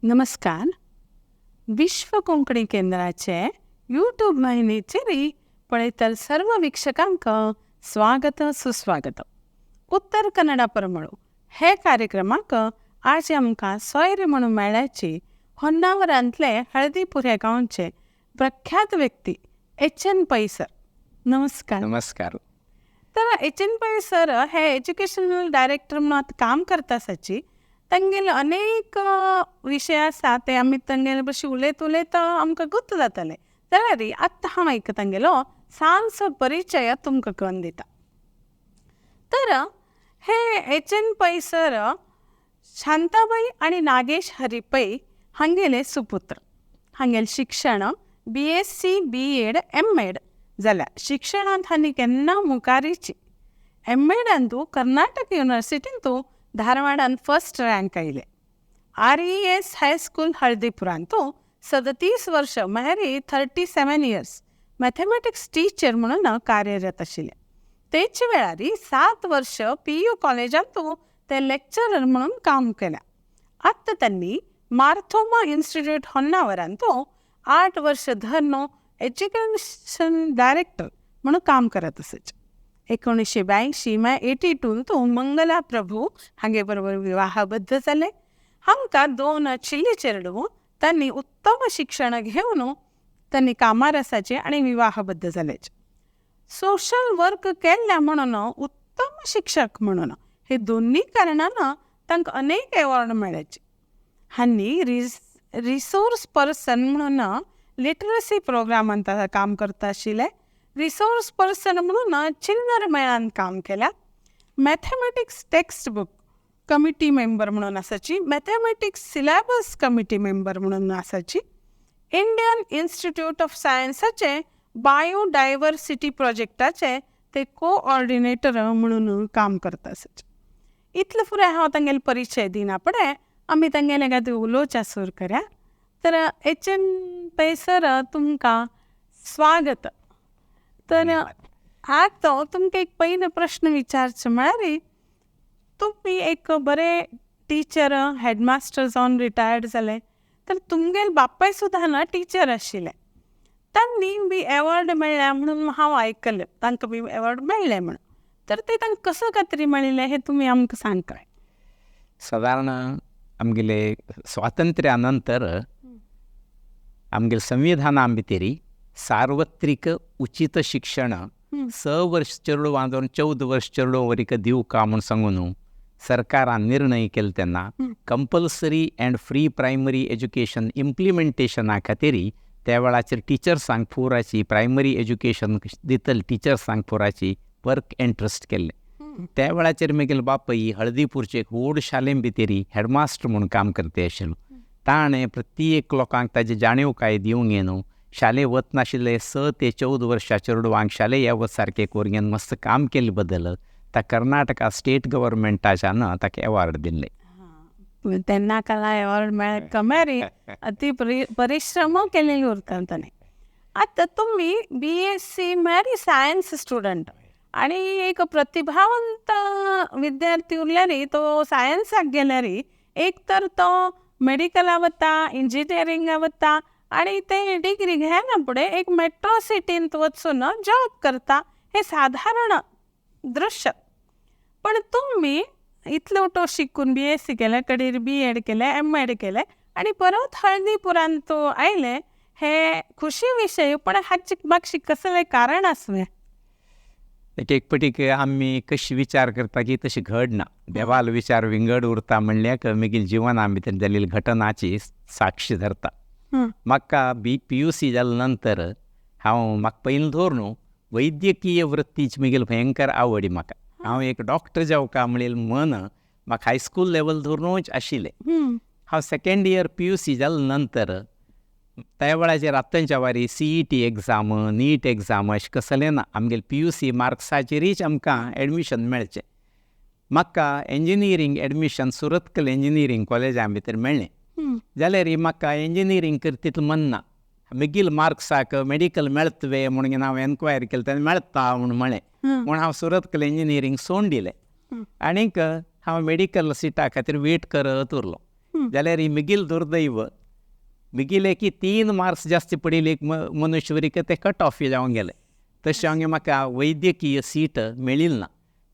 नमस्कार. विश्व कोंकणी केंद्राचे यूट्यूब वाहिनीचेर पळयतल सर्व वीक्षकांक स्वागत सुस्वागत. उत्तर कन्नडा परमळू हे कार्यक्रमाक आज आमकां सोयरे म्हणून मेळ्ळ्याची होन्नावरांतले हळदीपूर ह्या गांवचे प्रख्यात व्यक्ती एच एन पै सर. नमस्कार. नमस्कार. तर एच एन पै सर हे एज्युकेशनल डायरेक्टर म्हणून आतां काम करता आसाची. तांगेले अनेक विशय आसा, ते आमी तांगेले बशी उलयत उलयत आमकां गुत्त जातले. जाल्यार आत्तां हांव एक तांगेलो ल्हानसो परिचय तुमकां करून दिता. तर हे H N Pai sir Shantabai आनी नागेश हरी पै हांगेले सुपुत्र. हांगेलें शिक्षण BSc, BEd, M Ed जाल्या. शिक्षणांत हांणी केन्ना मुखारीची. एम एडांतू कर्नाटक युनिवर्सिटींतू धारवाडान फर्स्ट रँक आयले. आरईएस हायस्कूल हळदीपुरांतू 37 वर्ष, म्हळ्यार 37 years mathematics teacher म्हणून कार्यरत आशिल्ले. तेच वेळार 7 वर्ष पीयू कॉलेजांतू ते लेक्चरर म्हणून काम केल्या. आतां त्यांनी मार्थोमा इन्स्टिट्यूट होन्नावरांतू 8 वर्ष धरून एज्युकेशन डायरेक्टर म्हणून काम करत आसाचे. 1982 म्हळ्यार 82तू मंगला प्रभू हांगे बरोबर विवाहबद्ध जाले. हांकां दोन चिल्ली चेडूं. त्यांनी उत्तम शिक्षण घेवन त्यांनी कामार आसाचे आनी विवाहबद्ध जाल्याचे. सोशल वर्क केल्ल्या म्हणून, उत्तम शिक्षक म्हणून, हे दोन्ही कारणान तांकां अनेक एवॉर्ड मेळ्ळ्याचे. हांणी रिसोर्स पर्सन म्हणून लिटरसी प्रोग्रामांत काम करता आशिल्ले. रिसोर्स पर्सन म्हणून चिल्लर मेळान काम केल्या. Mathematics text book committee member म्हणून आसाची. मॅथमॅटिक्स सिलेबस कमिटी मेंबर म्हणून आसाची. इंडियन इन्स्टिट्यूट ऑफ सायन्साचे बायोडायवर्सिटी प्रोजेक्टाचे ते कोऑर्डिनेटर म्हणून काम करता आसाचे. इतलें फुडें हांव तांगेले परिचय दिना फुडें आमी तांगेले खातीर उलोवच्या सुरू करया. तर एच एन पै सर, तुमकां स्वागत. तर आतां तुमकां एक पयलो प्रश्न विचारचो म्हळ्यार, तुमी एक बरे टिचर, हेडमास्टर जावन रिटायर्ड जाले, तर तुमगेले बापाय सुद्दां ना टिचर आशिल्ले. तांणी बी एवॉर्ड मेळ्ळ्या म्हणून हांव आयकलें, तांकां बी एवॉर्ड मेळ्ळें म्हणून. तर ते तांकां कसो खातीर मेळिल्लें हें तुमी आमकां सांगता? सादारण आमगेले स्वातंत्र्या नंतर आमगेले संविधाना भितरी सार्वत्रिक उचित शिक्षण 6 वर्ष चेडवां धरून 14 वर्ष चेडूं वरीक दिवका म्हूण सांगून सरकारान निर्णय केलो तेन्ना compulsory and free primary education इम्प्लिमेंटेशना खातीर त्या वेळाचेर टिचर्सांक पुराची प्रायमरी एज्युकेशन दितले टिचर्सांक पुराची वर्क एंट्रस्ट केल्लें. त्या वेळाचेर म्हगेले बापूय हळदीपूरचे एक व्हड शाले भितरी हेडमास्टर म्हूण काम करते आशिल्लो. ताणें प्रत्येक लोकांक ताजी जाणीवकाय दिवंक न्हू, शाले वचनाशिल्ले 6 ते 14 वर्सां चेडवांक शाले येवत सारकें करून मस्त काम केल्ले बद्दल त्या कर्नाटका स्टेट गव्हर्मेंटाच्यान ताका एवॉर्ड दिल्ले. तेन्ना काला एवॉर्ड मेळ्ळे कमेरी अति परिश्रम केलेली उरता ताणें. आतां तुमी बीएससी म्हळ्यार सायन्स स्टुडंट आणि एक प्रतिभावंत विद्यार्थी उरल्यार, तो सायन्साक गेल्यार एक तर तो मेडिकला वता, इंजिनियरिंगा वता आणि ते डिग्री घेना फुडें एक मेट्रो सिटींत वचून जॉब करता, हे साधारण दृश्य. पण तुमी इतलो तो शिकून बीएससी केलें, कडीर बीएड केलें, एमएड केलें आनी परत हळदीपुरांत तो आयले, हे खुशी विशय. पण हाचे मागशी कसलें कारण आसलें? एक एक पटीक आमी कशी विचार करता की तशी घडना. देवालो विचार विंगड उरता म्हणल्याक मागीर जिवना भितर जाल्ली घटनाची साक्षी धरता. म्हाका बी पीयूसी जाले नंतर हांव म्हाका पयलीं धरून न्हू वैद्यकीय वृत्तीची म्हगेली भयंकर आवड. म्हाका हांव एक डॉक्टर जावका म्हणलेलें मन म्हाका हायस्कूल लेवल धरूनच आशिल्लें. हांव सेकेंड इयर पीयूसी जाले नंतर त्या वेळाचेर आतांच्या वारी सीईटी एग्जाम, नीट एग्जाम अशें कसलें ना. आमगेले पीयूसी मार्क्साचेरीच आमकां एडमिशन मेळचें. म्हाका इंजिनियरींग एडमिशन सुरतकल इंजिनियरींग कॉलेजा भितर मेळ्ळें. जाल्यार म्हाका इंजिनियरींग कर तितलें मन ना. म्हगेले मार्क्साक मेडिकल मेळत वे म्हणून हांव एन्क्वायरी केली तेन्ना मेळटा म्हूण म्हळें. म्हूण हांव सुरतकल इंजिनियरींग सोडून दिलें आनीक हांव मेडिकल सिटा खातीर वेट करत उरलो. जाल्यार मिगील दुर्दैव मिगीले की 3 मार्क्स जास्ती पडिल्ले एक मनुष्यवरीक ते कट ऑफ जावन गेले. तशें हांवें म्हाका वैद्यकीय सीट मेळिल्ली ना.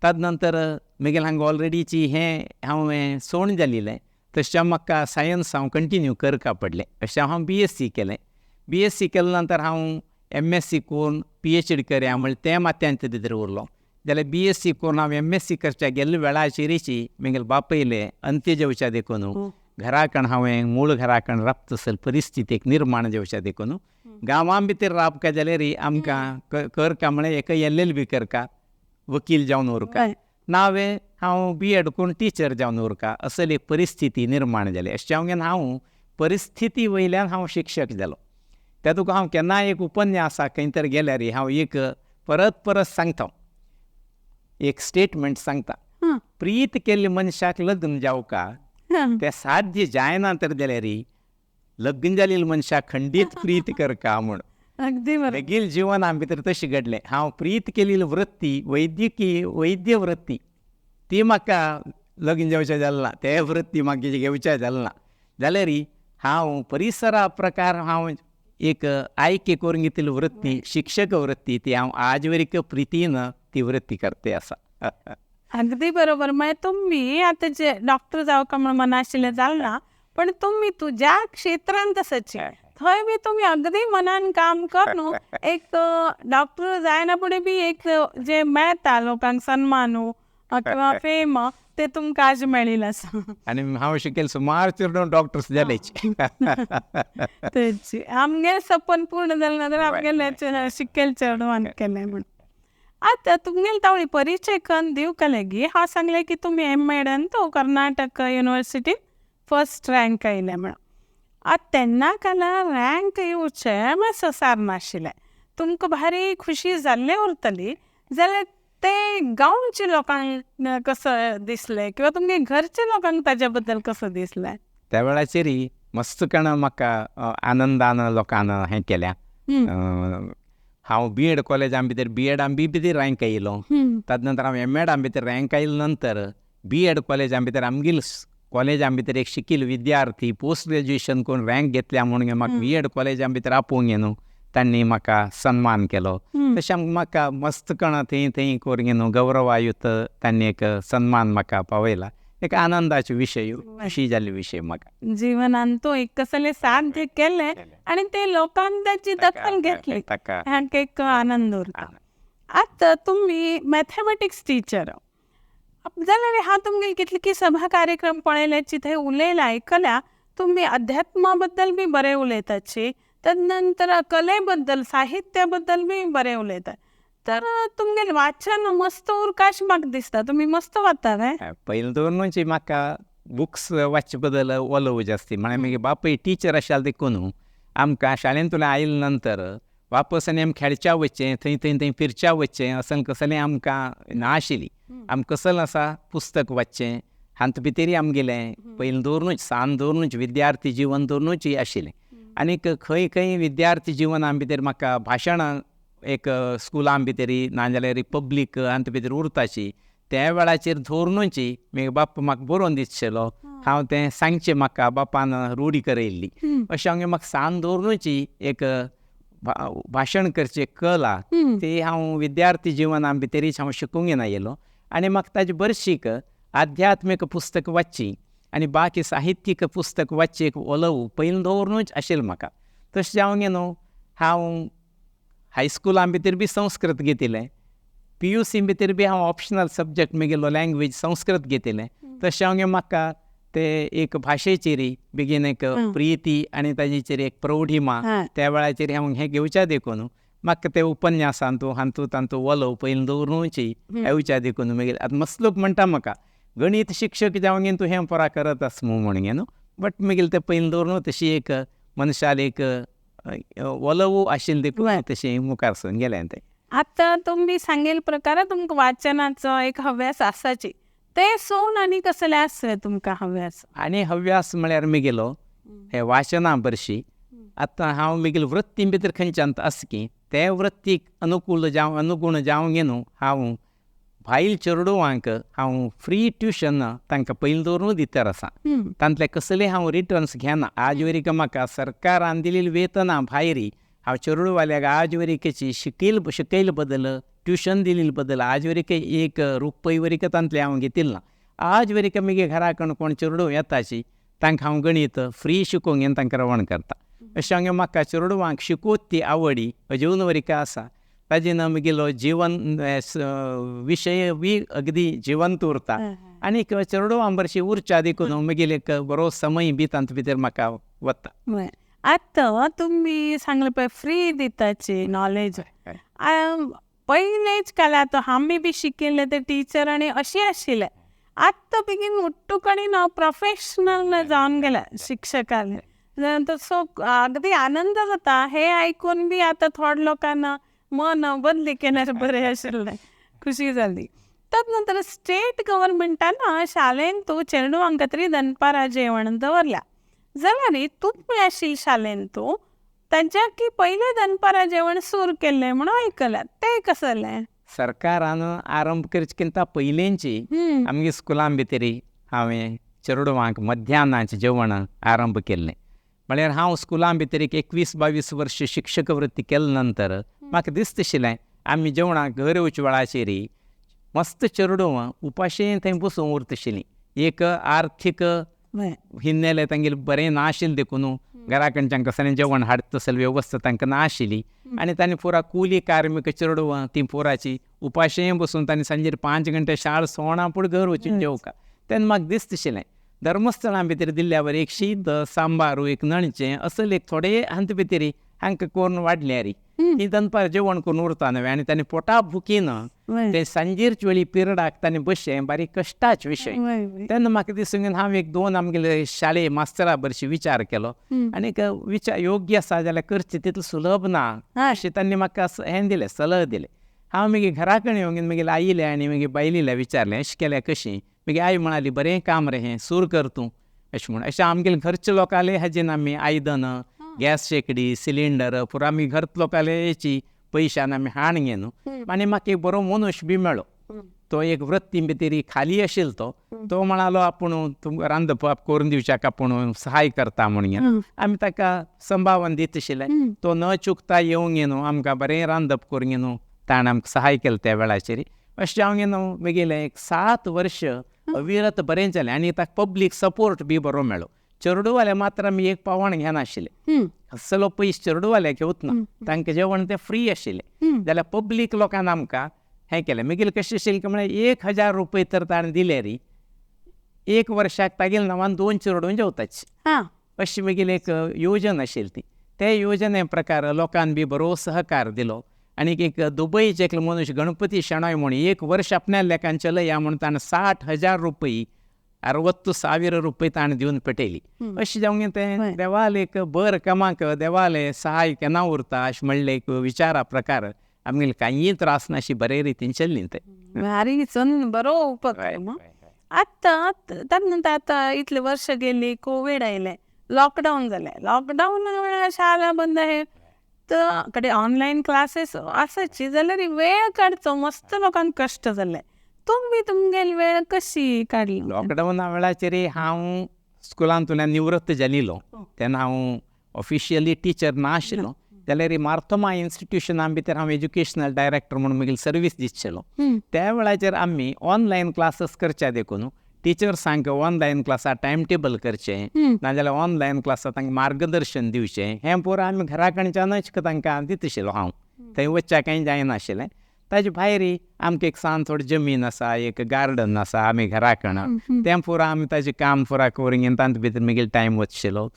तद नंतर मिगेल हांगा ऑलरेडीची हें हांवें सोण जाल्लें. तशें म्हाका सायन्स हांव कंटिन्यू करका पडलें. अशें हांव BSc केलें. BSc केले नंतर हांव MSc करून PhD करया म्हळ्यार तें मात्यांत भितर उरलो. जाल्यार BSc करून हांव MSc करच्या गेल्ले वेळाचेरची म्हगेले बापयले अंत्य जेवच्या देखून घराकण हांवें मूळ घराकण राबता परिस्थितीक निर्माण जेवच्या देखून गांवां भितर राबका जाल्यार आमकां करका म्हळ्यार एक LLB करका, वकील जावन उरका, नावे हांव BEd करून टिचर जावन उरका, असली एक परिस्थिती निर्माण जाली. अशें हांव हांव परिस्थिती वयल्यान हांव शिक्षक जालो. त्या तुका हांव केन्नाय एक उपन्यासाक खंय तर गेल्यार हांव एक परत परत सांगता, एक स्टेटमेंट सांगता, प्रीत केल्ले मनशाक लग्न जावका तें साध्य जायना तर जाल्यार लग्न जाल्ले मनशाक खंडीत प्रीत करका म्हूण. अगदी मागीर जिवना भितर तशें घडलें. हांव प्रीत केल्ली वृत्ती वैद्यकीय वैद्य वृत्ती ती म्हाका लग्न जावचें जालें ना, ते वृत्ती म्हाका घेवचें जालें ना. जाल्यार हांव परिसरा प्रकार हांव एक आयके करून घेतिल्ली वृत्ती शिक्षक वृत्ती ती हांव आज वरीक प्रितीन ती वृत्ती करते आसा. अगदी बरोबर. म्हळ्यार तुमी आतां जे डॉक्टर जावका म्हूण मना आशिल्लें जालें ना, पण तुमी तुज्या क्षेत्रांत आसाची थंय बी तुमी अगदी मनान काम कर न्हू. एक डॉक्टर जायना फुडें बी एक जे मेळटा लोकांक सन्मान किंवा फेम ते तुमकां आज मेळिल्लें आसा. आनी हांव शिकेल सुमार चेडूं डॉक्टर्स जालेच. तेच आमगेलें सपन पूर्ण जालें ना जाल्यार आमगेलें शिकेल चेडवान केलें म्हूण. आतां तुमगेले तावळी परिचय कन्न दिवका लेगी हांव सांगलें की तुमी M.Ed तो कर्नाटक युनिवर्सिटीन फर्स्ट रँक आयले म्हण. आतां तेन्ना काला रँक येवचें मातसो ससार नाशिल्लें, तुमकां भारी खुशी जाल्लें उरतली. जाल्यार ते गांवच्या लोकांक कसो दिसलें किंवा तुमगे घरच्या लोकांक ताज्या बद्दल कसो दिसलें? त्या वेळाचेर मस्त कण म्हाका आनंदान लोकान हें केल्या. हांव BEd कॉलेजां भितर BEd बी भितर रँक आयलो. तद नंतर हांव M.Ed भितर रँक आयले नंतर BEd कॉलेजां भितर आमगेल कॉलेजां भितर एक शिकील विद्यार्थी पोस्ट ग्रॅज्युएशन करून रँक घेतल्या म्हणून म्हाका BEd कॉलेजां भितर आपोवंक न्हू तांणी म्हाका सन्मान केलो. तशें म्हाका मस्त कण थंय थंय करून न्हू गौरवायुत तांणी एक सन्मान म्हाका पावयला. एक आनंदाचो विशय, खुशी जाल्लो विशय म्हाका जिवनान. तो एक कसले साध्य केलें आनी ते लोकांक ताची दखल घेतली, हाका एक आनंद उरता. आतां तुमी मॅथमॅटिक्स टिचर जाल्यार हांव तुमगे कितले की सभा कार्यक्रम पळयल्याची थंय उलयला आयकल्या, तुमी अध्यात्मा बद्दल बी बरें उलयताची, तद नंतर कले बद्दल साहित्या बद्दल बी बरें उलयतात. तर तुमगेलें वाचन मस्त उरकाश म्हाका दिसता, तुमी मस्त वाचता न्हय? पयलीं दवरून म्हाका बुक्स वाचचे बद्दल ओलव जास्ती. म्हळ्यार मागीर बापूय टिचर आशिल्लो देखून आमकां शाळेंतल्यान आयले नंतर वापस आनी आमी खेळच्या वचचें, थंय थंय थंय फिरच्या वचचें असं कसलें आमकां ना आशिल्ली. आमकां कसलें आसा पुस्तक वाचचें हातूंत भितरूय आमगेलें पयलीं दवरुनूच सान दवरुनूच विद्यार्थी जिवन दवरुनूच आशिल्लें. आनीक खंय खंय विद्यार्थी जिवना भितर म्हाका भाशणां एक स्कुलां भितर नाजाल्यार पब्लीक हातूंत भितर उरताची त्या वेळाचेर धरुनूच म्हगे बाप्पा म्हाका बरोवन दितशिलो, हांव तें सांगचें म्हाका बापान रुढी करयल्ली. अशें हांव म्हाका सान दवरुनूच एक भाशण करची कला ती हांव विद्यार्थी जिवना भितरूच हांव शिकूंक येना येयलो. आनी म्हाका ताजी बरशीक आध्यात्मीक पुस्तक वाचची आनी बाकी साहित्यीक पुस्तक वाचची एक ओलव पयलीं दवरुनूच आशिल्लें म्हाका. तशें जावन न्हू हांव हायस्कुलां भितर बी संस्कृत घेतिल्लें, PUC भितर बी हांव ऑप्शनल सब्जॅक्ट म्हगेलो लँग्वेज संस्कृत घेतिल्लें. तशें हांव म्हाका ते एक भाशेचेर बेगीन एक प्रिती आनी ताजेचेर एक प्रौढिमा त्या वेळाचेर हांव हें घेवच्या देखून म्हाका ते उपन्यासांतू हातूंत तातूंत ओलव पयलीं दवरुनूच येवच्या देखून मागीर आतां मस्त लोक म्हणटा म्हाका गणीत शिक्षक जावन तूं हें परा करत आस म्हूण न्हू, बट मागीर तें पयलीं दवरून तशी एक मनशाल एक ओलव आशिल्लें देखून तशें मुखार सरून गेलें तें. आतां तुमी सांगेल प्रकार तुमकां वाचनाचो एक हव्यास आसाची, ते सोडून आनी कसले आसले तुमकां हव्यास? आनी हव्यास म्हळ्यार म्हगेलो हे वाचना बरशी. आतां हांव म्हगेले वृत्ती भितर खंयच्यान आसा की ते वृत्तीक अनुकूल जावं अनुगूण जावंक न्हू हांव भायल चेडवांक हांव फ्री ट्युशन तांकां पयलीं दवरून दितर आसा. तांतले कसले हांव रिटर्न्स घेना. आज वरीक म्हाका सरकारान दिलेली वेतनां भायरी हांव चेडवाल्याक आज वरीकची शिकयल बदल ट्युशन दिलेली बदल आज वरीक एक रुपय वरीक तांतले हांव घेतिल्ले ना. आज वरीक म्हगे घरा कडेन कोण चेडूं येताची तांकां हांव गणीत फ्री शिकोवंक घेवन तांकां रवण करता. अशें हांवें म्हाका चेडवांक शिकोवप ती आवडी अजून वरीक आसा. ताजेन म्हगेलो जिवन विशय बी अगदी जिवंत उरता आनी चेडवां भरशी उरच्या देखून म्हगेले एक बरो समय बी तांचे भितर म्हाका वता. आतां तुमी सांगले पळय फ्री दिताची नॉलेज पयलेच काल आतां आमी बी शिकिल्ले ते टिचर आनी अशें आशिल्ले. आतां बेगीन उट्टूक ना प्रोफेशनल जावन गेल्या शिक्षकांनी. सो अगदी आनंद जाता हे आयकून बी. आतां थोडे लोकांना मन बदली केल्यार बरें आशिल्लें, खुशी जाली. तद नंतर स्टेट गव्हर्मेंटान शालेंत चेडवांक खातीर दनपारां जेवण दवरल्या जाल्यार तुमी आशिल्ले शालेंत तांच्या की पयलें दनपारां जेवण सुरू केल्लें म्हणून आयकलां, तें कसलें? सरकारान आरंभ करचे पयलींची आमगे स्कुलां भितर हांवें चेडवांक मध्यानाचें जेवण आरंभ केल्लें. म्हळ्यार हांव स्कुलां भितर 21-22 वर्स शिक्षक वृत्ती केले नंतर म्हाका दिसताशिल्लें आमी जेवणाक घर येवच्या वेळाचेर मस्त चेडवां उपाशी थंय बसून उरताशिल्लीं. एक आर्थीक हिन्नेले तांगेलें बरें नाशिल्लें देखून घरा कडच्यान कसलें जेवण हाडटा तसली वेवस्था तांकां नाशिल्ली आनी तांणी पुरा कुली कार्मीक चेडवां ती पोराची उपाशी बसून तांणी सांजेर 5 घंटे शाळ सोणा पूण घर वचून जेवका. तेन्ना म्हाका दिसताशिल्लें धर्मस्थळां भितर दिल्ल्यावर एक शीत सांबार एक नणचें असले एक थोडे हांत भितर हांकां करून वाडल्यार ही दनपार जेवण करून उरता न्हय आनी तांणी पोटा भुकीन ते सांजेरच्या वेळी पिरडाक तांणी बसचें बारीक कश्टाचे विशय. तेन्ना म्हाका दिसून हांव एक 2 आमगेले शाळे मास्तरा भरशी विचार केलो आनी विचार योग्य आसा जाल्यार करचें तितलें सुलभ ना अशें तांणी म्हाका हें दिलें, सलह दिलें. हांव मागीर घरा कडेन येवन मागीर आईले आनी मागीर बायलेले विचारलें अशें केल्यार कशीं. मागीर आई म्हणाली बरें काम रे हें सूर कर तूं अशें म्हूण. अशें आमगेले घरचे लोकांले हाजेन आमी आयदनां गॅस शेगडी सिलिंडर पुरो आमी घर लोकांले हेची पयशान आमी हाण घेवन आनी म्हाका एक बरो मनीस बी मेळ्ळो. तो एक वृत्ती भितर खाली आशिल्लो तो तो म्हणालो आपूण तुमकां रांदप करून दिवच्याक आपूण सहाय करता म्हणून. आमी ताका संभावन दीत आशिल्ले. तो न चुकता येवंक घेवन आमकां बरें रांदप करून घेवन ताणें आमकां सहाय केलें त्या वेळाचेर. अशें हांव घेवन म्हगेलें एक 7 वर्स अविरत बरें जालें आनी ताका पब्लीक सपोर्ट बी बरो मेळ्ळो. चेडवाले मात्र आमी एक पावण घेनाशिल्ले, कसलो पयस चेडवाले घेवच ना, तांकां जेवण तें फ्री आशिल्लें. जाल्यार पब्लीक लोकान आमकां हें केलें. मागीर कशें आशिल्लें की म्हळ्यार 1000 रुपये तर ताणें दिले री एक वर्साक तागेले नांवान 2 चेडूं जेवताची अशी मागीर एक योजना आशिल्ली ती. ते योजने प्रकार लोकान बी बरो सहकार दिलो. आनी एक दुबयचे एकलो मनीस गणपती शेणोय म्हूण 1 वर्ष आपल्या लेखान चलया म्हूण ताणें 60,000 रुपये 60,000 रुपये ताणें दिवन पेटयली. अशें जावन तें देवाले एक बर कामाक देवाले सहाय केन्ना उरता अशें म्हणलें एक विचारा प्रकार आमगेले कांय त्रास नाशी बरे रितीन चल्ली तें. भारी बरो उपक्रम. आतां ताका आतां इतले वर्ष गेली, कोवीड आयलें, लॉकडावन जालें, लॉकडावन वेळार शाळा बंद हे तर कडे ऑनलायन क्लासेस आसाची जाल्यार वेळ काडचो मस्त लोकांक कश्ट जाले. तुमी तुमगेली वेळ कशी काडली? लॉकडावना वेळाचेर हांव स्कुलांतल्यान निवृत्त जालिलो तेन्ना हांव ऑफिशियली टिचर नाशिल्लो. जाल्यार मार्थोमा इन्स्टिट्युशना भितर हांव एज्युकेशनल डायरेक्टर म्हणून म्हगेली सर्वीस दितशिल्लो. त्या वेळाचेर आमी ऑनलायन क्लासीस करच्या देखून टिचर्सांक ऑनलायन क्लासा टायम टेबल करचें नाजाल्यार ऑनलायन क्लासा तांकां मार्गदर्शन दिवचें हें पुरो आमी घरा कडच्यानच तांकां दितशिल्लो. हांव थंय वचच्या कांय जायनाशिल्लें. ताजे भायर आमकां एक सान थोडी जमीन आसा, एक गार्डन आसा आमी घरा कडन, तें पुरो आमी ताजें काम पुरा करून घेवन तांचे भितर मागीर टायम वचशिल्लो.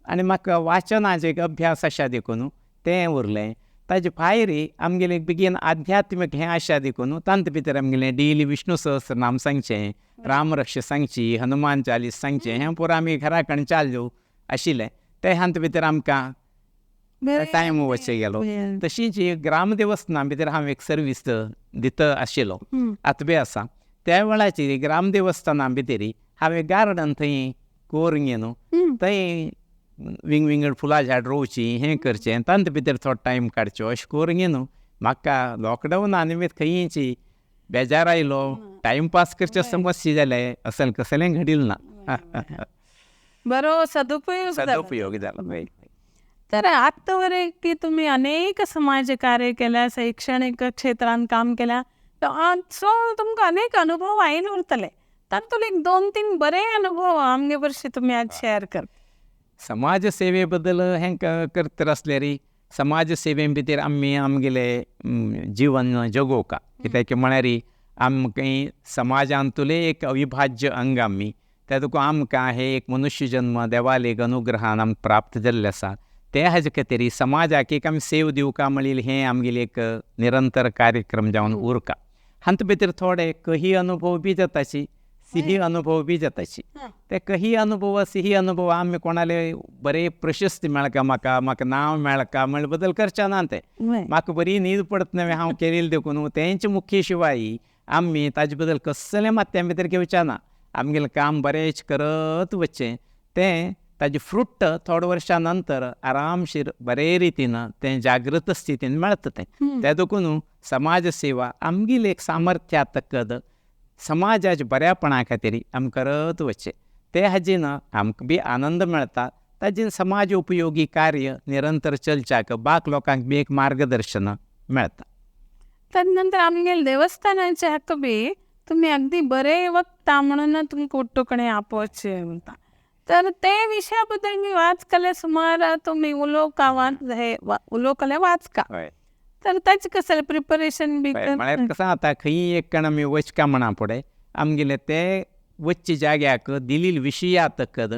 आनी म्हाका वाचनाचें एक अभ्यास आसा देखून तें उरलें. ताजे भायर आमगेलें बेगीन आध्यात्मीक हें आशा देखून तांचे भितर आमगेलें डेली विष्णु सहस्रनाम सांगचें, रामरक्ष सांगची, हनुमान चालीस सांगचें हें पुरो आमी घरा कडन चालू आशिल्लें. ते हांचे भितर आमकां टायम वचचे गेलो. तशीच ग्रामदेवस्थाना भितर हांव एक सर्वीस दिता आशिल्लो, आतां बी आसा. त्या वेळाचेर ग्रामदेवस्थाना भितर हांवें गार्डन थंय करून घेवन थंय विंगविंगड फुलां झाड रोवचीं हें करचें तांचे भितर थोडो टायम काडचो अशें करून घेवन म्हाका लॉकडावना निमित्त खंयची बेजार आयलो, टायमपास करचे समस्या जाले, असल कसलें घडील ना. बरो सदुपयोग. सदुपयोग जालो. तर आतां की तुमी अनेक समाज कार्य केल्या, शैक्षणिक क्षेत्रांत काम केल्या, सो तुमकां अनेक अनुभव आयले उरतले. तातूंत एक 2-3 बरे अनुभव आमगे बरशी तुमी आज शेअर कर. समाज सेवे बद्दल हें करत आसल्यार समाज सेवे भितर आमी आमगेले जीवन जगोवका. कित्याक म्हळ्यार आमकां समाजांतुले एक अविभाज्य अंग आमी, त्या तुका आमकां हे एक मनुष्य जन्म देवाले एक अनुग्रहान आमकां प्राप्त जाल्लें आसा. ते हाजे खातीर समाजाक एक आमी सेव दिवका म्हणिल्लें हें आमगेलें एक निरंतर कार्यक्रम जावन उरका. हातूंत भितर थोडे कही अनुभव बी जाताची, सिही अनुभव बी जाताची. ते कही अनुभव सिही अनुभव आमी कोणाले बरे प्रशस्ती मेळका, म्हाका म्हाका नांव मेळका म्हळ्या बदल करचे ना. ते म्हाका बरी न्हीद पडत न्हय हांव केलेली देखून तेंचे मुख्य शिवाय आमी ताजे बद्दल कसलें मात्या भितर घेवचे ना. आमगेलें काम बरेंच करत वचचें, तें ताजें फ्रुट थोडे वर्सां नंतर आरामशीर बरे रितीन तें जागृत स्थितीन मेळटा. तें तें देखून समाज सेवा आमगेली एक सामर्थ्या तकद समाजाच्या बऱ्यापणा खातीर आमी करत वचचें. ते हाजेन आमकां बी आनंद मेळटा, ताजेन समाज उपयोगी कार्य निरंतर चलच्याक बाक लोकांक बी एक मार्गदर्शन मेळटा. तदनंतर आमगेले देवस्थानाचे हक्क बी तुमी अगदी बरे वक्ता म्हणून तुमकां उट्टूकणे आपोवचे म्हणटा. तर ते विशया बद्दल मी वाचकले सुमार तुमी उलोवका हे उलोवकले वाचका. तर ताचे कसले प्रिपरेशन बी म्हळ्यार कसं आतां खंय एक कण आमी वचका म्हणा फुडें आमगेले ते वचचे जाग्याक दिलील विशया तकद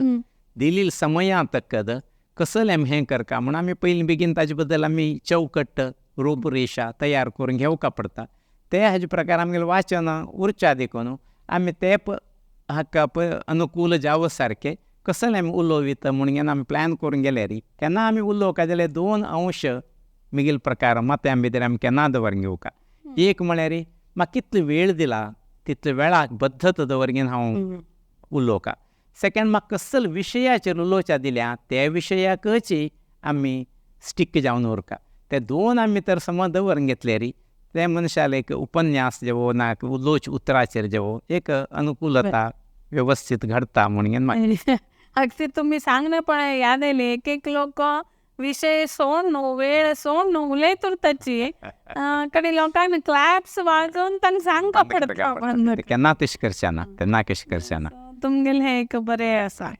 दिलील समया तकद कसलें आमी हें करका म्हूण आमी पयलीं बेगीन ताजे बद्दल आमी चौकट रूपरेशा तयार करून घेवका पडटा. ते हाजे प्रकार आमगेलें वाचन उरच्या देखून आमी ते हाका अनुकूल जावं सारकें कसलें आमी उलोवयत म्हणून आमी प्लॅन करून गेल्यार केन्ना आमी उलोवका जाल्यार 2 अंश मिगेल प्रकार मात्या भितर आमी केन्ना दवर घेवका. एक म्हळ्यार म्हाका कितलो वेळ दिला तितले वेळाक बद्धत दवरगेन हांव उलोवका. सेकेंड म्हाका कसल विशयाचेर उलोवच्या दिल्या त्या विशयाकच आमी स्टीक जावन उरका. ते 2 आमी तर समज दवरून घेतले री ते मनशाले एक उपन्यास जेवो ना उलोवच उतराचेर जेवो एक अनुकूलता व्यवस्थीत घडता म्हणून. अगदी तुमी सांगणं पण याद आयली एक एक लोक विशय सोडून वेळ सोडून उलयत उरताची कडे लोकांक क्लॅप्स वाजोवन तांकां सांगपा पडटा. केन्ना तशें करचें ना, तेन्ना कशें करचें ना. तुमगेलें हें एक बरें आसा.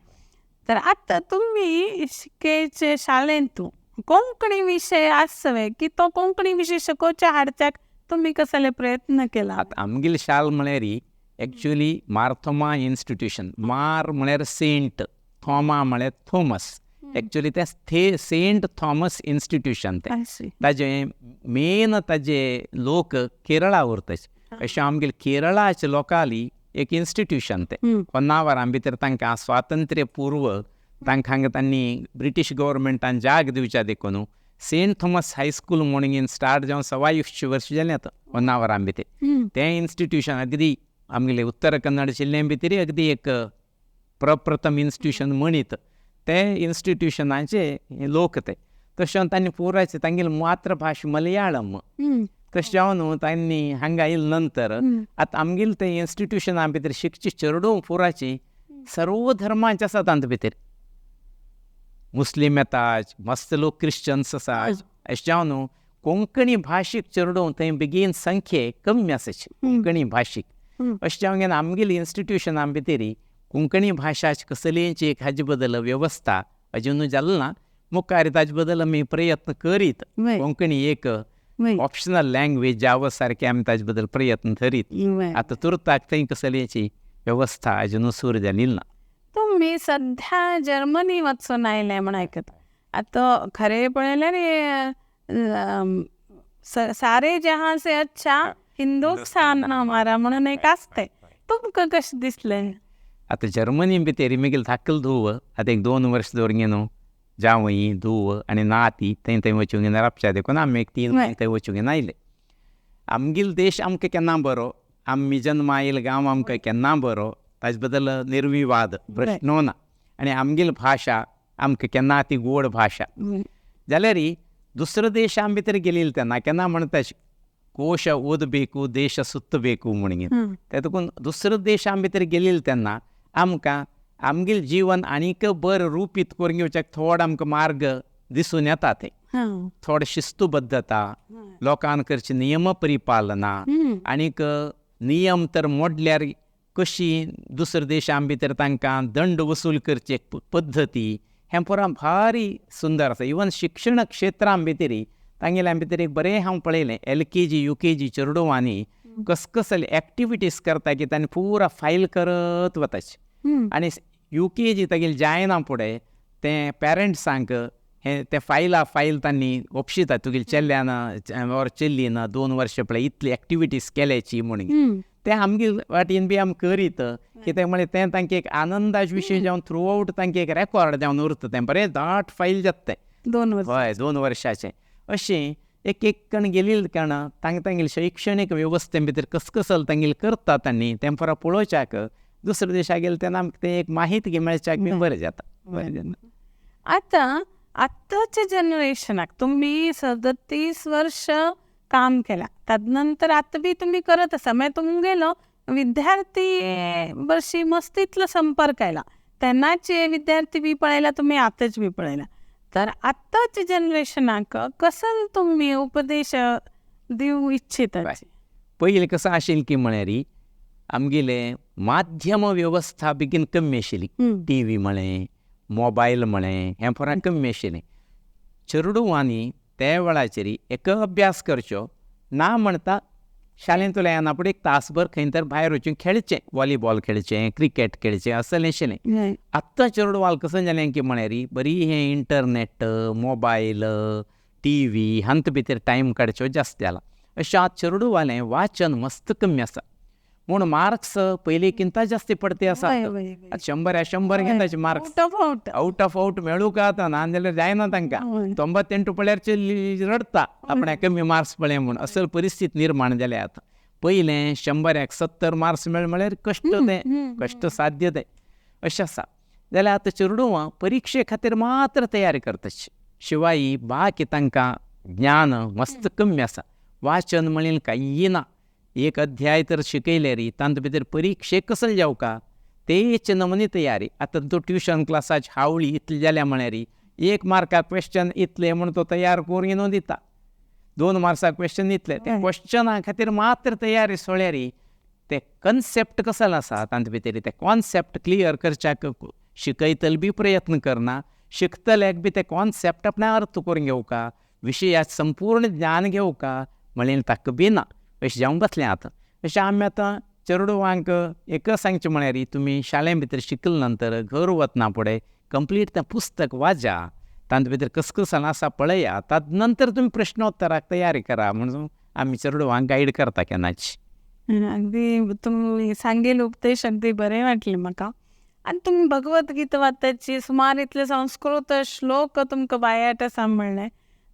तर आतां तुमी शिकेचे शाळेंत कोंकणी विशय आसवे की तो कोंकणी विशय शिकोवच्या हाडच्याक तुमी कसले प्रयत्न केला? आतां आमगेली शाल म्हळ्यार एक्चुअली मार्थोमा इन्स्टिट्यूशन. मार म्हळ्यार सेंट, थोमा म्हळ्यार थॉमस. एक्चुअली ते सेंट थॉमस इन्स्टिट्यूशन तें ताजें मेन ताजे लोक केरळा उरता. अशें आमगेले केरळाचे लोकांली एक इन्स्टिट्यूशन तें. होन्नावरां भितर तांकां स्वातंत्र्य पूर्व तांकां हांगा तांणी ब्रिटीश गव्हर्मेंटान जाग दिवच्या देखून सेंट थॉमस हायस्कूल म्हणून स्टार्ट जावन 125 वर्सां जालीं आतां होन्नावरां भितर. तें इन्स्टिट्यूशन अगदी आमगेले उत्तर कन्नड जिल्ल्या भितर अगदी एक प्रप्रथम इन्स्टिट्यूशन म्हणीत ते इन्स्टिट्यूशनाचे लोक ते. तशें तांणी पुरायचे तांगेली मातृभाशा मलयाळम. तशें जावन तांणी हांगा आयले नंतर आतां आमगेले ते इन्स्टिट्यूशना भितर शिकची चेडूं पुराची सर्व धर्मांचे आसा. तांचे भितर मुस्लीम येतात, मस्त लोक क्रिश्चन्स आसा. अशें जावन कोंकणी भाशीक चेडूं थंय बेगीन संख्ये कमी आसाची कोंकणी भाशीक. अशें जावन आमगेली इन्स्टिट्यूशना भितर कोंकणी भाशाची कसलीच एक हाजे बद्दल वेवस्था अजून जाली ना. मुखार ताजे बद्दल आमी प्रयत्न करीत कोंकणी एक ऑप्शनल लँग्वेज जावं सारकें आमी ताजे बद्दल प्रयत्न करीत. आतां तुर्ताक थंय कसलीची वेवस्था अजून सुरू जाली ना. तुमी सध्या जर्मनी वचून आयले म्हण आयकता. आतां खरें पळयल्यार सारे जहां से अच्छा हिंदुस्थान हमारा म्हणून एक आसता. तुमकां कशें दिसलें? आतां जर्मनी भितर म्हगेली धाकली धूव आतां एक 2 वर्स दवरून न्हू जावई धूव आनी नाती थंय थंय वचूंक राबच्या देखून आमी एक 3 थंय वचूंक आयले. आमगेलो देश आमकां केन्ना बरो, आमी जन्मा आयिल्लो गांव आमकां केन्ना बरो ताजे बद्दल निर्विवाद प्रश्नो ना. आनी आमगेली भाशा आमकां केन्ना ती गोड भाशा. जाल्यार दुसरो देश आमी भितर गेली तेन्ना केन्ना म्हणटा ಕೋಶ ಓದಬೇಕು ದೇಶ ಸುತ್ತಬೇಕು म्हणून. तेतून दुसरो देश आमी भितर गेलेले तेन्ना आमकां आमगेलें जीवन आनीक बरें रुपीत करून घेवच्याक थोडो आमकां मार्ग दिसून येता. ते थोडे शिस्तबद्धता, लोकान करची नियम परिपालना आनीक नियम तर मोडल्यार कशी दुसऱ्या देशां भितर तांकां दंड वसूल करची एक पद्दती हें पुरा भारी सुंदर आसा. इवन शिक्षण क्षेत्रां भितर तांगेल्या भितर एक बरें हांव पळयलें, LKG UKG चेडवांनी कसकसले एक्टिविटीज करता की तांणी पुरा फायल करत वताची आनी UKG तागेली जायना फुडें तें पेरंट्सांक हें तें फायला फायल तांणी ओपशिता, तुगेली चेल्यान ऑर चेल्लीन 2 वर्सां पळय इतली एक्टिविटीज केल्याची म्हणून. तें आमगे वाटेन बी आमी करीत कित्याक म्हळ्यार तें तांकां एक आनंदाचे विशय जावन थ्रू आवट तांकां एक रेकॉर्ड जावन उरता, तें बरें दाट फायल जाता तें 2 वर्स. हय, 2 वर्साचें. अशें एक एक कण गेलेले कारणान तांकां तांगेले शैक्षणीक वेवस्थे भितर कसकसल तांगेले करता तांणी तें पुरा पळोवच्याक दुसऱ्या देशा गेले तेन्ना आमकां तें एक माहिती मेळच्याक बी बरें जाता. बरें जाता. आतां आत्ताच्या जनरेशनाक तुमी 37 वर्ष काम केला, तदनंतर आतां बी तुमी करत आसा, मागीर तुमगेलो विद्यार्थी बशी मस्तीतलो संपर्क आयला, तेन्नाचे विद्यार्थी बी पळयला तुमी, आतांच बी पळयला, तर आत्ताच्या जनरेशनाक कसो तुमी उपदेश दिवं इच्छिता? पयलीं कसो आशिल्लें की म्हळ्यार आमगेले माध्यम वेवस्था बेगीन कमी आशिल्ली, टीव्ही म्हळें मोबायल म्हळें हें पुरा कमी आशिल्लें. चेडवांनी त्या वेळाचेर एक अभ्यास करचो ना म्हणटा शाळेंतल्यान येना फुडें एक तासभर खंय तर भायर वचून खेळचें, वॉलीबॉल खेळचें, क्रिकेट खेळचें असलें आशिल्लें. आत्तां चेडवांक कसो जालें की म्हळ्यार बरी हें इंटरनेट मोबायल टीव्ही हांत भितर टायम काडचो जास्त जाला. अशें आतां चेडवालें वाचन मस्त कमी आसा म्हूण मार्क्स पयलीं किंता जास्ती पडते आसा. 100 100 घेताचे मार्क्स आउट ऑफ आउट मेळूं का आतां, ना जाल्यार जायना तांकां. 98 पळ्यार चेडली रडटा आपणाक कमी मार्क्स पळय म्हूण, असल परिस्थिती निर्माण जाल्या आतां. पयलें 100 70 मार्क्स मेळ म्हळ्यार कश्ट तें, कश्ट साध्य तें अशें आसा. जाल्यार आतां चेडवां परिक्षे खातीर मात्र तयारी करता, शिवाय बाकी तांकां ज्ञान मस्त कमी आसा. वाचन म्हणलें कांय ना, एक अध्याय तर शिकयले री तांचे भितर परिक्षेक कसले जावका तेच नमुने तयारी. आतां तो ट्युशन क्लासाची हावळी इतली जाल्या म्हळ्यार 1 मार्काक क्वेश्चन इतले म्हूण तो तयार करून येवन दिता, 2 मार्क्साक क्वेश्चन इतले, ते क्वेश्चना खातीर मात्र तयारी सोळ्यार ते कन्सेप्ट कसलो आसा तांचे भितर ते कॉन्सेप्ट क्लियर करच्याक शिकयतले बी प्रयत्न करना, शिकतल्याक बी ते कॉन्सेप्ट आपणा अर्थ करून घेवका, विशयाक संपूर्ण ज्ञान घेवका म्हणलें ताका बी ना. अशें जावन बसलें आतां. अशें आमी आतां चेडवांक एकच सांगचें म्हळ्यार तुमी शाळे भितर शिकले नंतर घर वतना फुडें कंप्लीट तें पुस्तक वाचा, तांचे भितर कसकसन आसा पळया, ताजे नंतर तुमी प्रश्नोत्तराक तयारी करा म्हणून आमी चेडवांक गायड करता केन्नाच. अगदी तुमी सांगेल उपदेश अगदी बरें वाटलें म्हाका. आनी तुमी भगवद्गीता वाचताची, सुमार इतले संस्कृत श्लोक तुमकां बायाट आसा म्हणलें,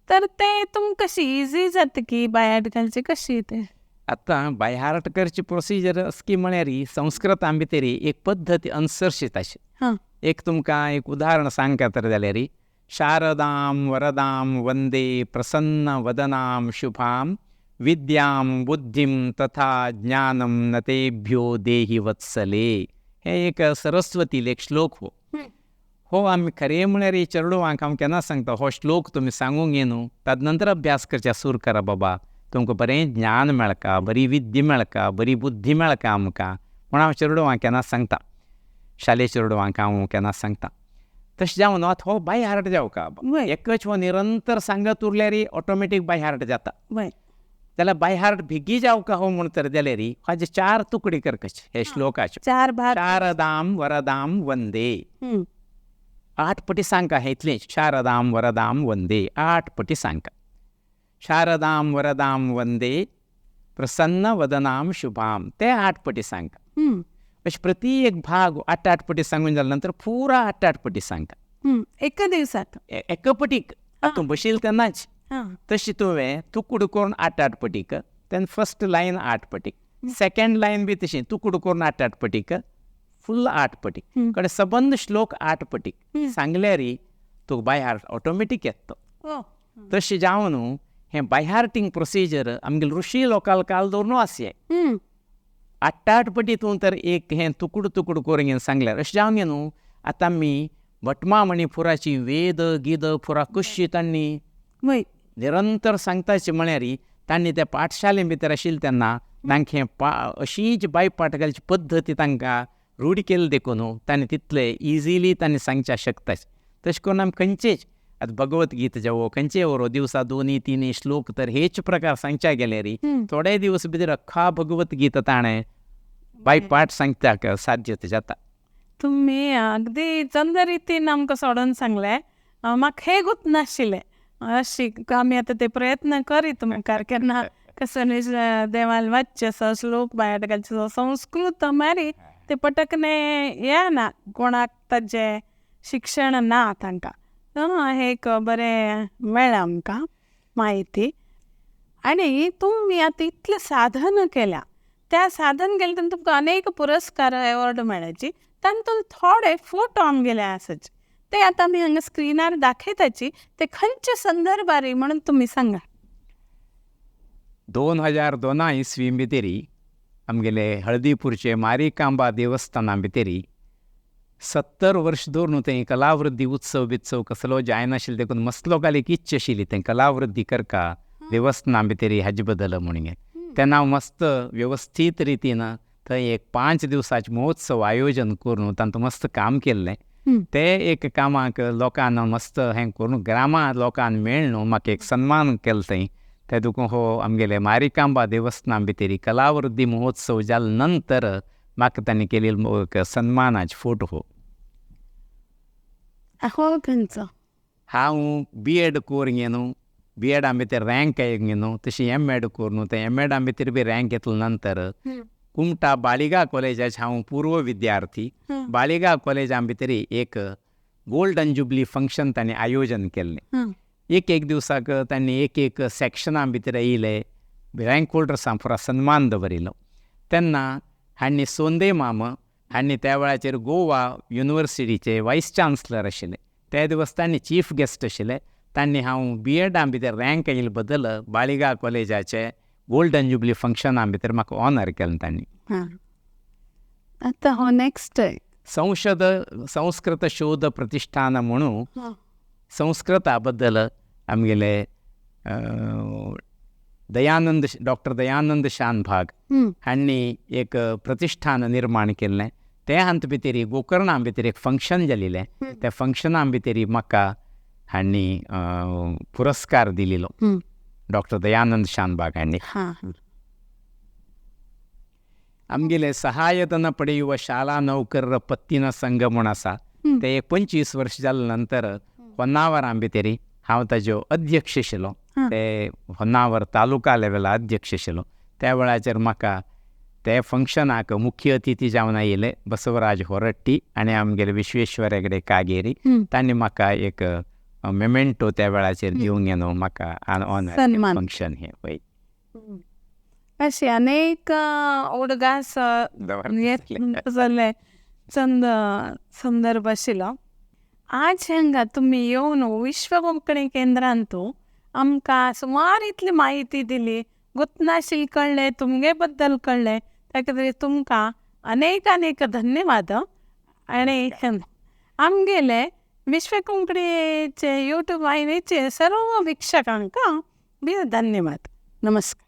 तर ते तुमकां कशी इजी जाता की बायाट घालची कशी ते? आतां बायहार्ट करची प्रोसिजर अशी म्हळ्यार संस्कृतां भितर एक पद्दती अनुसरशीत अशी. एक तुमकां एक उदाहरण सांगता तर जाल्यार शारदां वरदां वंदे प्रसन्न वदनां शुभां विद्यां बुद्धिं तथा ज्ञानं नतेभ्यो देहि वत्सले, हे एक सरस्वतीले एक श्लोक हो. हो आमी खरें म्हळ्यार चेडवांक हांव केन्ना सांगता हो श्लोक तुमी सांगूंक ये न्हू, ताजे नंतर अभ्यास करच्या सुरू करा बाबा, तुमकां बरें ज्ञान मेळका, बरी विद्या मेळका, बरी बुद्धी मेळका आमकां म्हूण हांव चेडवांक केन्ना सांगता, शालेय चेडवांक हांव केन्ना सांगता. तशें जावन आतां हो बाय हार्ट जावका, एकच हो निरंतर सांगत उरल्यार ऑटोमॅटीक बाय हार्ट जाता. जाल्यार बाय हार्ट बेगी जावका हो म्हूण तर जाल्यार हाजे 4 तुकडे करचे हे श्लोकाचे, 4 भाग. शारदां वरदां वंदे 8 पटी सांगका, हे इतलें शारदां वरदां वंदे 8 पटी सांगका. शारदां वरदां वंदे प्रसन्न वदनां शुभां ते 8 पटी सांगका. अशें प्रति एक भाग 8 8 पटी सांगून जाल्या नंतर पुरा 8 8 पटी सांगता एका दिवसात, एका पटीक तूं बशील तेन्नाच. तशी तुवें तुकूड करून 8 8 पटीक, तेन्ना फर्स्ट लायन 8 पटीक, सेकेंड लायन बी तशी तुकूड करून 8 8 पटीक, फुल 8 पटीक, कडेन सबंद श्लोक 8 पटीक सांगल्यार तुका बाय हार्ट ऑटोमॅटीक येता. तशें जावन हें बायहार्टींग प्रोसिजर आमगेले ऋषी लोकाल काल दवरून आसये. आठ पटी तूं तर एक हें तुकडो तुकडो करून सांगल्यार अशें जावन न्हू. आतां आमी भटमामणी पुराची वेद गीद पुरा कशी तांणी निरंतर सांगताची म्हळ्यार तांणी त्या पाठशाले भितर आशिल्लें तेन्ना तांकां हें अशीच बायपाठ घालची पद्दती तांकां रूढ केली देखून तांणी तितले इजिली तांणी सांगच्या शकता. तशें करून आमी खंयचेच आतां भगवत गीता जावं खंयचे वरो दिवसा 2-3 श्लोक तर हेच प्रकार सांगच्या गेल्यार थोडे दिवस भितर अख्खा भगवत गीता ताणें बायपाठ सांगता साध्य जाता. तुमी अगदी चंद रितीन आमकां सोडून सांगलें, म्हाका हें गुत नाशिल्लें. अशी आमी आतां ते प्रयत्न करीत मुखार केन्ना कसले देवाल वाचचे आसा श्लोक भायर घालचे संस्कृत मारी ते पटकने येना कोणाक ताजें शिक्षण ना तांकां. हें एक बरें मेळ्ळें आमकां म्हायती. आनी तुमी आतां इतलें साधन केल्या, त्या साधन केलें तेन्ना तुमकां अनेक पुरस्कार एवॉर्ड मेळ्ळ्याची, तातूंत थोडे फोटो आमगेले आसाची ते आतां आमी हांगा स्क्रिनार दाखयताची, ते खंयच्या संदर्भार म्हणून तुमी सांगा. 2002 इस्वी भितरी आमगेले हळदीपूरचे मारिकांबा देवस्थाना भितरी 70 वर्ष दवरून थंय कलावृद्धी उत्सव बित्सव कसलो जायनाशिल्लो देखून मस्त लोकांक एक इच्छा आशिल्ली थंय कलावृद्धी करका देवस्थाना भितरी हाजे बद्दल म्हणून. तेन्ना हांव मस्त वेवस्थीत रितीन थंय एक 5 दिवसाचें महोत्सव आयोजन करून तांतूं मस्त काम केल्लें. ते एक कामाक लोकांक मस्त हें करून ग्रामा लोकांक मेळ्ळें न्हू म्हाका एक सन्मान केलो थंय. ते देखून हो आमगेले मारिकांबा देवस्थाना भितरी कलावृद्धी महोत्सव जाले नंतर म्हाका तांणी केलेलो एक सन्मानाचो फोटो हो. हो खंयचो? हांव बी एड करून न्हू, बी एडा भितर रँक आयलो न्हू, तशें एम एड करून थंय एम एडा भितर बी रँक घेतले नंतर कुमटा बाळिगा कॉलेजाचे हांव पूर्व विद्यार्थी. बाळिगा कॉलेजा भितर एक गोल्डन जुबली फंक्शन तांणी आयोजन केल्लें. एक एक दिवसाक तांणी एक एक सॅक्शना भितर येयले रँक होल्डर्सां पुरा सन्मान दवरिल्लो. तेन्ना हांणी सोंदे माम हांणी त्या वेळाचेर गोवा युनिवर्सिटीचे वायस चान्सलर आशिल्ले, त्या दिवस तांणी चीफ गेस्ट आशिल्ले. तांणी हांव बी एडा भितर रँक आयिल्ले बद्दल बाळिगा कॉलेजाचे गोल्डन जुबली फंक्शना भितर म्हाका ऑनर केलें तांणी. आतां हो नेक्स्ट संशद संस्कृत शोध प्रतिष्ठान म्हणून संस्कृता बद्दल आमगेले दयानंद डॉक्टर दयानंद शानभाग हांणी एक प्रतिष्ठान निर्माण केल्लें. ते हांत भितर गोकर्णा भितर एक फंक्शन जालेलें, त्या फंक्शना भितर म्हाका हांणी पुरस्कार दिलेलो डॉक्टर दयानंद शानभाग हांणी. आमगेले सहायधन पडेयुव शाळा नौकर पत्तीन संघ म्हूण आसा, ते एक 25 वर्ष जाले नंतर होन्नावरा भितर हांव ताजो अध्यक्ष आशिल्लो. ते होन्नावर तालुका लेवला अध्यक्ष आशिल्लो. त्या वेळाचेर म्हाका ते फंक्शनाक मुख्य अतिथी जावन आयिल्ले बसवराज होरट्टी आनी आमगेले विश्वेश्वर हेगडे कागेरी, तांणी म्हाका एक मेमेंटो त्या वेळाचेर दिवंक न्हू म्हाका ऑनर फंक्शन हें. वय अशे अनेक उडगास जाल्ले चंद संदर्भ आशिल्लो. आज हांगा तुमी येवन विश्व कोंकणी केंद्रांतू आमकां सुमार इतली म्हायती दिली, गुतनाशील कळ्ळें, तुमगे बद्दल कळ्ळें, त्या खातीर तुमकां अनेक अनेक धन्यवाद. आनी आमगेले विश्व कोंकणीचे यूट्यूब वाहिनीचे सर्व वीक्षकांक बी धन्यवाद. नमस्कार.